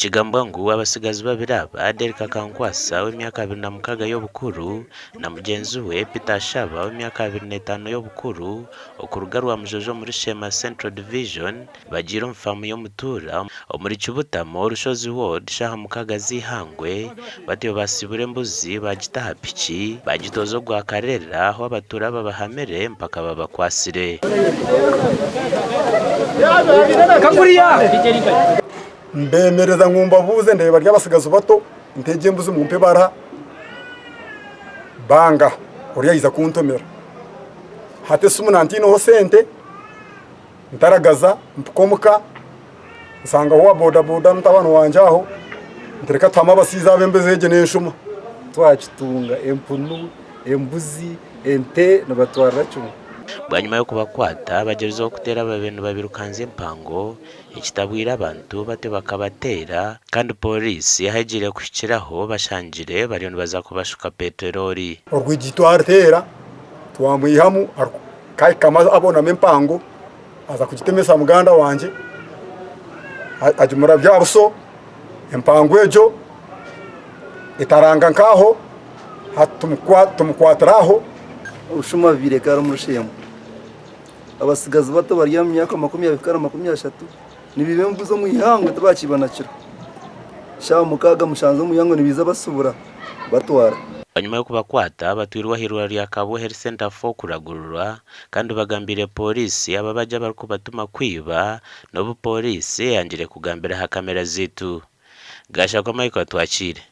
Nikigambwa ngu abatsigazi babiri aba, Derrick Akankwasa ow'emyaka 26 y'obukuru na mugyenzi we Peter Ashaba ow'emyaka 25 y'obukuru okuruga Rwamujojo omuri Sheema Central Division bagiire omu faamu y'omutuura omuri Kibutamo, Rushozi Ward, shaaha mukaaga z'eihangwe batyo baasibura embuzi baagita aha piki baagitooza ogwa Karera ahu abatuura babahamire mpaka babakwatsire. Mbemereza ngu mbabuuze ndeebe bari abatsigazi bato, nte egyo embuzi mumpe baraha, banga ori yaija kuntomera. Hati esimu nanteineho sente, ntaragaza mpika omuka nsangaho owa bodaboda mutabani wangye aho, nti reka tuhame abashaija aba embuzi egi n'enshuma. Twakitunga empunu, embuzi, ente nibatwarira kimwe. Bwanyima y'okubakwata, bagyerizeho kuteera ababaire nibabirukanzya empango, Ekitabwire abantu batyo bakabateera kandi pooriisi ahu egiire kuhikiraho bashangire bariyo nibaza kubashuka peteroli. Orwigi twaruteera twamwihamu kahikamu abonamu empango aza kugitemesa muganda wangye agimurabya aha buso empango egyo etaranga nk'aho hati tumukwatira aho. Obushuma bubaire kare omu rushembo. Abatsigazi bato bari omu myaka 20 kuhika ahari 30 nibaiba embuzi omu ihangwe tibakiiba na kiro. Shaaha mukaaga mushanju omu ihangwe nibaija basubura batwara. Bwanyima y'okubakwata, batwirwe ah'eirwariro rya Kabwe Health Centre for kuragururwa kandi bagambiire pooriisi ababaji abarikubatuma kwiba n'obu pooriisi eyangire kugambira aha kamera zaitu. Gashakwa Michael Atwakiire.